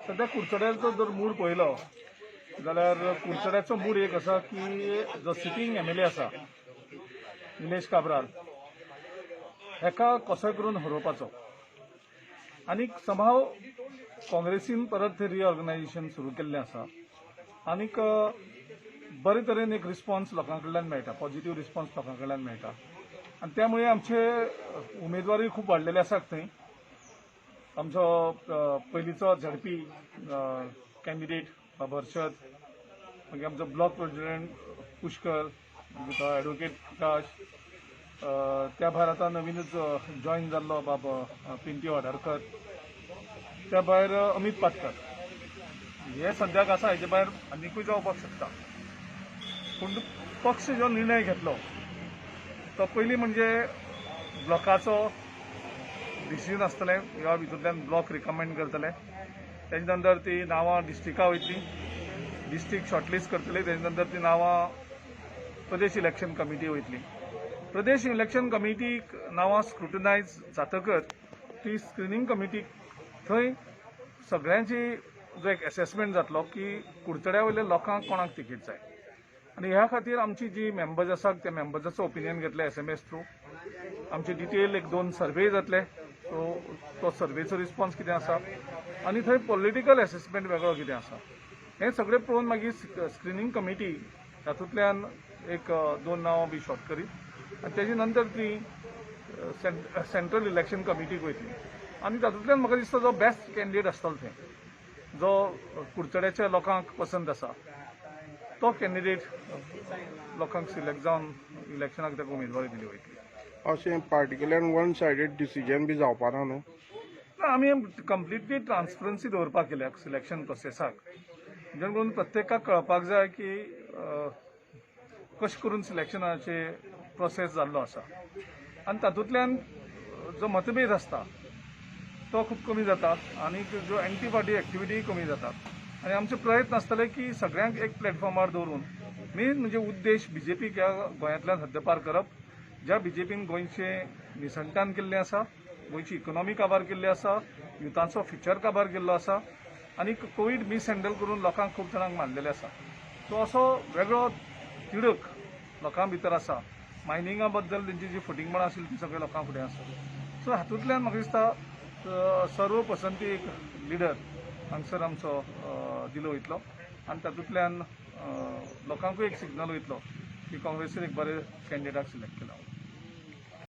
सध्या कुडचड्याचो जर मूड पळयलो जाल्यार कुडचड्याचो मूड एक आसा की जो सिटींग एमएलए आसा निलेश काब्राल हेका कसोय करून हरोवपाचो आनीक समहाव काँग्रेसीन परत थंय रिऑर्गनायझेशन सुरू केल्लें आसा आनीक बरे तरेन एक रिस्पॉन्स लोकां कडल्यान मेळटा, पॉझिटिव्ह रिस्पॉन्स लोकां कडल्यान मेळटा आनी त्यामुळे आमचे उमेदवारूय खूब वाडलेले आसात थंय. आमचो पयलींचो झेडपी कॅन्डिडेट बाब हर्षद, मागीर आमचो ब्लॉक प्रेसिडेंट पुष्कर, मागीर तो एडवोकेट प्रकाश, त्या भायर आतां नवीनच जॉयन जाल्लो बाब पिंटी वाडारकर, त्या भायर अमीत पाटकर. हे सद्याक आसा. हेजे भायर आनिकूय जावपाक शकता, पूण पक्ष जो निर्णय घेतलो तो पयलीं म्हणजे ब्लॉकाचो डिसिजन आसतलें. ह्या भितूंतल्यान ब्लॉक रिकमेंड करतले, तेजे नंतर ती नांवां डिस्ट्रिक्टा वयतली, डिस्ट्रिक्ट शॉर्टलिस्ट करतले, तेजे नंतर ती नांवां प्रदेश इलेक्शन कमिटी वयतली. प्रदेश इलेक्शन कमिटीक नांवां स्क्रुटनायज जातकच ती स्क्रिनींग कमिटीक थंय सगळ्यांची जो एक एसेसमेंट जातलो की कुडचड्या वयल्या लोकांक कोणाक तिकीट जाय. आनी ह्या खातीर आमची जी मेंबर्स आसात त्या मेंबर्साचो ओपिनियन घेतले एसएमएस थ्रू. आमचे डिटेल एक दोन सर्वे जातले, सो तो सर्वेचो रिस्पॉन्स कितें आसा आनी थंय पॉलिटिकल एसेसमेंट वेगळो कितें आसा, हें सगळें पळोवन मागीर स्क्रिनींग कमिटी तातूंतल्यान एक दोन नांवां बी शॉर्ट करीत आनी तेजे नंतर ती सेंट्रल इलेक्शन कमिटीक वयतली. आनी तातूंतल्यान म्हाका दिसता जो बेस्ट कॅन्डिडेट आसतलो, थंय जो कुडचड्याच्या लोकांक पसंत आसा, तो कॅन्डिडेट लोकांक सिलेक्ट जावन इलेक्शनाक ताका उमेदवारी दिली वयतली. अशें पार्टिकुलर वन सायडेड डिसिजन बी जावपाना न्हू? ना, आमी कंप्लिटली ट्रान्सपरन्सी दवरपाक केल्या सिलेक्शन प्रोसेसाक, जेणे करून प्रत्येकाक कळपाक जाय की कशें करून सिलेक्शनाचे प्रोसेस जाल्लो आसा आनी तातूंतल्यान जो मतभेद आसता तो खूब कमी जाता आनी ज्यो एंटी पार्टी एक्टिविटी कमी जाता. आनी आमचे प्रयत्न आसतले की सगळ्यांक एक प्लॅटफॉर्मार दवरून मेन म्हणजे उद्देश बीजेपीक ह्या गोंयांतल्यान हद्दपार करप, ज्या बीजेपीन गोंयचें निसंतान केल्लें आसा, गोंयची इकॉनॉमी काबार केल्ली आसा, युथांचो फ्युचर काबार केल्लो आसा आनी कोवीड मिसहँडल करून लोकांक खूब जाणांक मारलेले आसा. सो असो वेगळो तिडक लोकां भितर आसा. मायनिंगा बद्दल तेंची जी फटींगपणां आशिल्ली ती सगळ्या लोकां फुडें आसा. सो हातूंतल्यान म्हाका दिसता सर्व पसंती एक लिडर हांगसर आमचो दिलो वयतलो आनी तातूंतल्यान लोकांकूय एक सिग्नल वयतलो की काँग्रेसीन एक बरे कॅन्डिडेटाक सिलेक्ट केला.